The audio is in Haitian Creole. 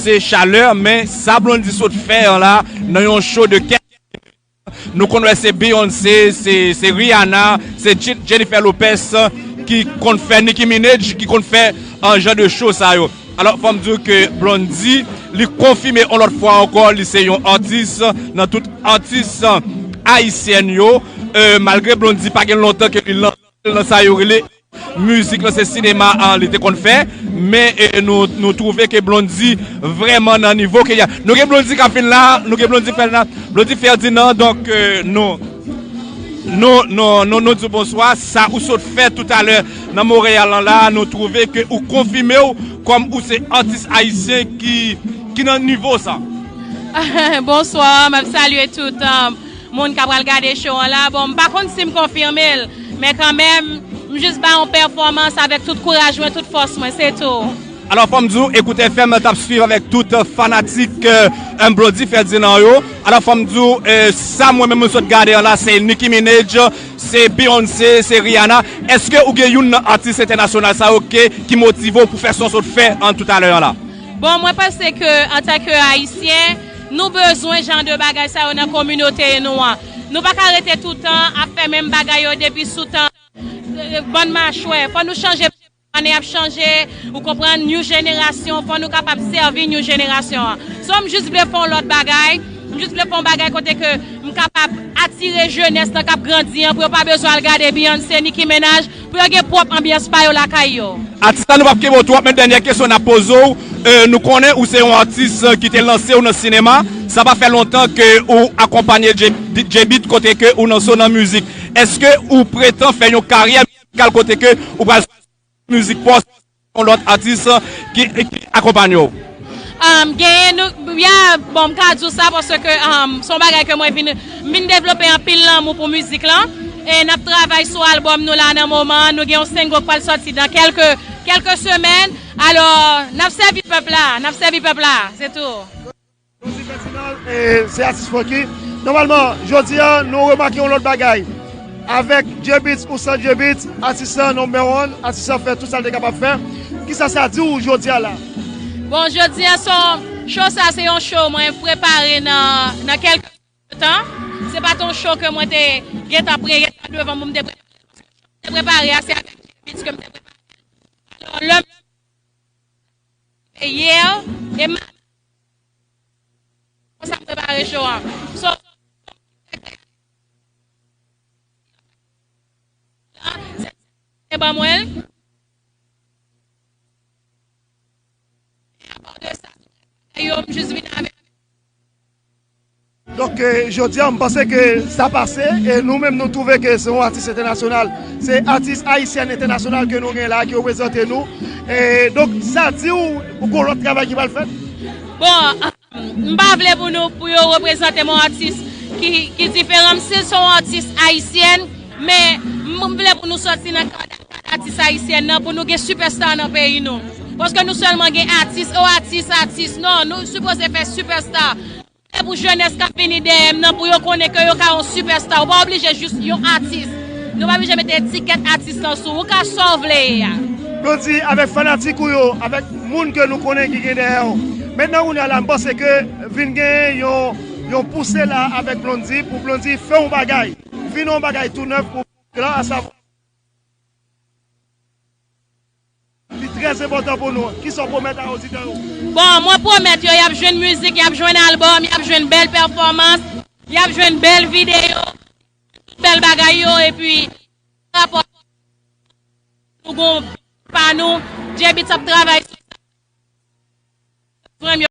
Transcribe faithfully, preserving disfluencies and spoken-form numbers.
se chalè, men sa Blondy sot fè an la, nan yon show de kèk, nou konn wè se Beyoncé, se, se Rihanna, se Je- Jennifer Lopez ki konn fè, Nicki Minaj ki konn fè an jan de show sa yo. Alò, fò m di w ke Blondy, li konfime yon lòt fwa ankò, li se yon atis nan tout atis ayisyèn yo. E, malgre Blondy pa gen lontan ke li lan- nan sa yo rele mizik lan, se sinema an li te konn fè, men e, nou, nou twouve ke Blondy vrèman nan nivo ke y a. Nou gen Blondy k ap vin la, nou gen Blondy Ferdinand, Blondy Ferdinand, donk e, nou, nou, nou, nou, nou di w bonswa. Sa ou sot fè toutalè nan Monreyal lan la, nou twouve ke ou konfime w kòm ou se atis ayisyen ki, ki nan nivo sa. Bonswa, m ap salye tout, um, moun k ap pral gade show an la. Bon, m pa konn si m konfime l, men kanmenm, m jis ba yon pèfòmans avèk tout kouraj mwen, tout fòs mwen, se tou. Alò, fò m di w, Ekout F M t ap swiv avèk tout fanatik e, Blondy Ferdinand yo. Alò, fò m di w, e, sa mwen menm m sot gade an la, se Nicki Minaj, se Beyoncé, se Rihanna. Èske ou gen youn nan atis entènasyonal sa yo ke, ki motive w pou fè sa w sot fè an toutalè an la? Bon, mwen panse ke antanke Ayisyen, nou bezwen jan de bagay sa yo nan kominote nou an. Nou pa ka rete toutan ap fè menm bagay yo depi sou tan, e, bann machwè. Fò nou chanje, ane ap chanje, ou konprann, new jenerasyon, fò nou kapab sèvi new jenerasyon an. So, m jis vle fè yon lòt bagay, m jis vle fè yon bagay kote ke m kapab atire jenès lan k ap grandi an, pou yo pa bezwen al gade Beyoncé, Nicki Minaj, pou yo gen pwòp anbyans pa yo lakay yo. Atis la, nou p ap kenbe w twòp, men dènyè kesyon n ap poze w, e, nou konnen ou se yon atis e, ki te lanse w nan sinema. Sa pa fè lontan ke ou akonpanye J-, J-Beatz kote ke ou lanse w nan mizik. Èske ou pretan fè yon karyè mizikal kote ke ou pral mizik pa w, yon lòt atis ki, ki akonpanye w? Um, genyen nou, ya, bon, m ka di w sa paske, um, se yon bagay ke mwen vin, m vin devlope anpil lanmou pou mizik lan. E n ap travay sou albòm nou la nan moman an. Nou gen yon single k pral sòti dan kèlke, kèlke semèn. Alò, n ap sèvi pèp la, n ap sèvi pèp la, se tou. Blondy Ferdinand, e, se atis Francky. Nòmalman, jodi a, nou remake yon lòt bagay. Avèk J-Beatz ou san J-Beatz, atis lan number one, atis lan fè tout sa l te kapab fè. Kisa sa di w jodi a la? Bon, jodi a, se yon, show sa, se yon show mwen prepare nan, nan kèlke tan. Se pa t yon show ke mwen te gentan preye devan pou m te prepare. Te prepare a, se avèk J-Beatz ke m te prepare. Alò, lè m yè, e m Konsa m prepare show an. So, se ban mwen l. E apre de sa, yo, m jis vin avèk. Donk, e, jodi a, m panse ke sa pase, e nou menm, nou twouve ke se yon atis entènasyonal. Se atis ayisyèn entènasyonal ke nou gen la, ki reprezante nou. E donk, sa di w, ou gon lòt travay ki pral fèt? Bon, M pa vle pou nou, pou yo reprezante m yon atis ki, ki diferan. M si se yon atis ayisyèn, men m vle pou nou sòti nan kad, kad atis ayisyèn nan, pou nou gen sipèsta nan peyi nou. Paske nou sèlman gen atis, o atis, atis. Non, nou sipoze fè sipèsta. Se pou jenès k ap vini dèyè m nan, pou yo konnen ke yo ka yon sipèsta. Ou pa oblije jis yon atis. Nou pa oblije mete etikèt atis lan sou ou. Ou ka sa w vle ye a. Blondy, avèk fanatik ou yo, avèk moun ke nou konnen ki gen dèyè w. Mentnan kounye a la, m panse ke vin gen yon, yon pouse la avèk Blondy, pou Blondy fè yon bagay. Vin yon bagay tou nèf pou gran asavwa. Li trè enpòtan pou nou. Kisa w pwomèt a oditè yo? Bon, mwen pwomèt yo, y ap jwenn mizik, y ap jwenn albòm, y ap jwenn bèl pèfòmans, y ap jwenn bèl videyo, tout bèl bagay yo, epi rapò nou gon pa nou, J-Beatz ap travay sou sa.